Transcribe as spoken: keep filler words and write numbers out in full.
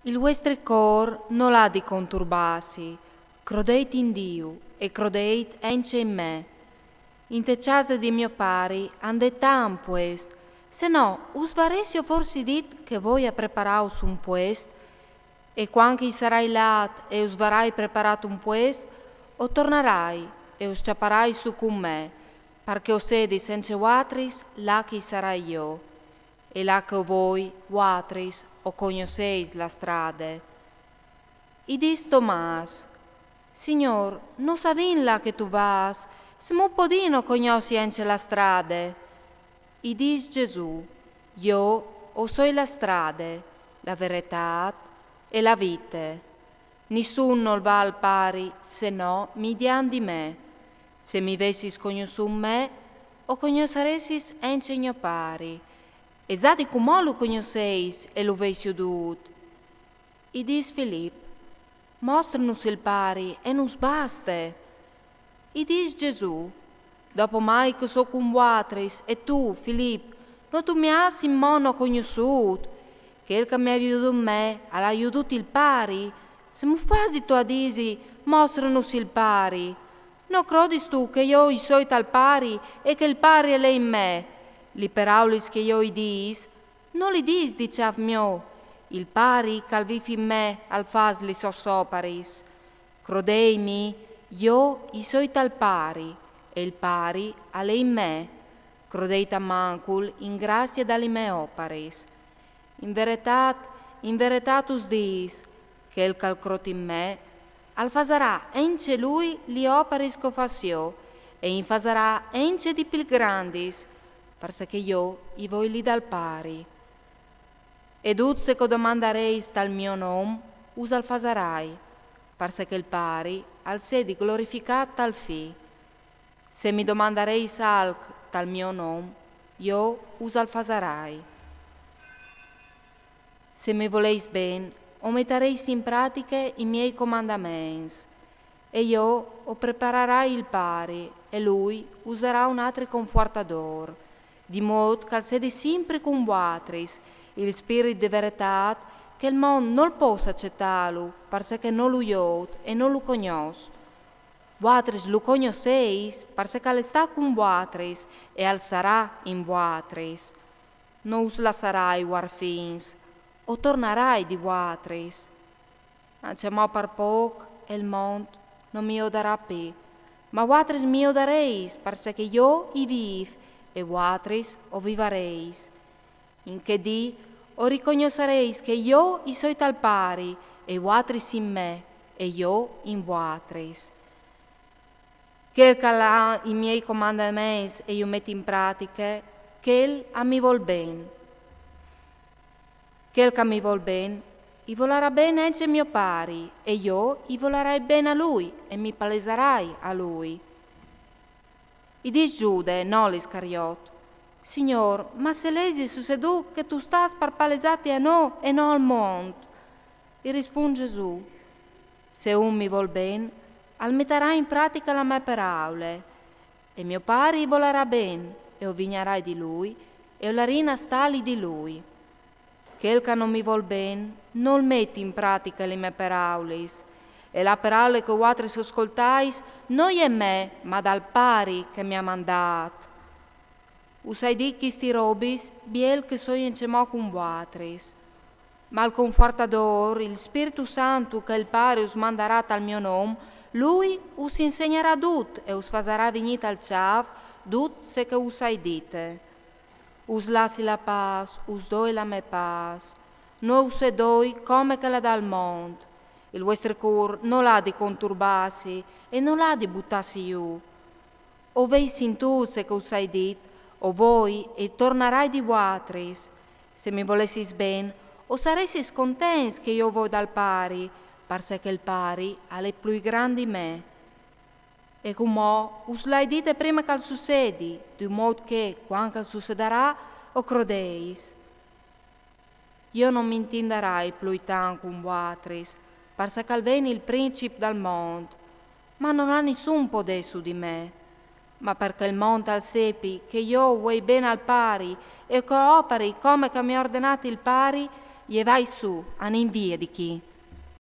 Il vuestri cor nol à di conturbâsi, crodêt in Diu e crodêt encja in me. Inte cjase di gno Pari a 'nd è tant puest, se no us varessi jo forsi dit che o voi a preparâus un puest? E cuant che i sarai lât e us varai preparât un puest, o tornarai e us cjaparai sù cun me, par che o sedis encja vuatris là che i sarai jo, e là che o voi vuatris o cognosseis la strade. I dîs Tomàs: Signôr, no savìn là che tu vâs, se no podìn cognossi encja la strade. I dîs Gesù: Jo o soi la strade, la veretât e la vite. Nissun nol va al Pari se no midiant di me. Se mi vessis cognossût me, o cognossaressis encja gno Pari. E za di cumò lu cognosseis e lu veis jodût. I dîs Filip: Mostrinus il Pari e nus baste. I dîs Gesù: Dopo mai che o soi cun vuatris e tu, Filip, no tu mi âs inmò no cognossût? Chel che mi à jodût me al à jodût il Pari. Se mu fasistu a dîsi: Mostrinus il Pari, no crodistu che jo i soi tal Pari e che il Pari al è in me? Li peraulis che jo i dîs, no li dîs di cjâf gno. Il Pari che al vîf in me al fâs lis sôs oparis. Crodêtmi, jo i soi tal Pari e il Pari al è in me. Crodêt almancul in gracie da lis mês oparis. In veretât, in veretât us dîs, chel che al crôt in me, al fasarà encja lui lis oparis che o fâs jo, e in fasarà encja di plui grandis, parcè che jo i voi li dal Pari. E dut ce che o domandareis tal gno non, us al fasarai, parcè che il Pari al sedi glorificât tal Fi. Se mi domandareis alc tal gno non, jo us al fasarai. Se mi voleis ben, o metareis in pratiche i miei comandaments. E jo o prepararai il Pari, e lui us darà un altri Confuartadôr, di mût che al sedi simpri cun vuatris, il Spirit di veretât, che il mont nol pues acetâlu, parcè che no lu jôt e no lu cognòs. Vuatris lu cognosseis, parcè che al è stât cun vuatris e al sarà in vuatris. No us lassarai uarfins, o tornarai di vuatris. Ancjemò par pôc e il mont no mi jodarà pi, ma vuatris mi jodareis, parcè che jo i vîf e vuatris o vivareis. In chê dì o ricognossareis che jo i soi tal Pari, e vuatris in me, e jo in vuatris. Chel che al à i miei comandaments e ju met in pratiche, chel a mi vôl ben. Chel che a mi vôl ben, i volarà ben encja gno Pari, e jo i volarai ben a lui e mi palesarai a lui. I dîs Jude, no l'Iscariot: Signôr, ma se leis è sucedût che tu stâs par palesâti a nô e no al mont? I rispont Gesù: Se un mi vôl ben, al metarà in pratiche la mê peraule. E gno Pari i volarà ben, e o vignarai di lui, e o larìn a stâ li di lui. Chel che no mi vôl ben, nol met in pratiche lis mês peraulis. E la peraule che vuatris o scoltais no je mê, ma dal Pari che mi à mandât. Us ai dit chistis robis, biel che o soi encjemò cun vuatris. Ma il Confuartadôr, il Spirtu Santu, che il Pari us mandarà tal gno non, lui us insegnarà dut e us fasarà vignî tal cjâf dut ce che us ai dit. Us lassi la pâs, us doi la mê pâs. No us e doi come che la dal mont. Il vuestri cûr nol à di conturbâsi e nol à di butâsi jù. O veis sintût ce che us ai dit: o voi e tornarai di vuatris. Se mi volessis ben, o saressis contents che jo o voi dal Pari, parcè che il Pari al è plui grant di me. E cumò us l'ai dite prime che al sucedi, di mût che, cuant che al sucedarà, o crodeis. Jo no mi intindarai plui tant cun vuatris, parcè che al ven il princip dal mont, ma nol à nissun podê su di me. Ma par che il mont al sepi che jo o vuei ben al Pari e che o operi come che mi à ordenât il Pari, Jevai su, anìn vie di chi.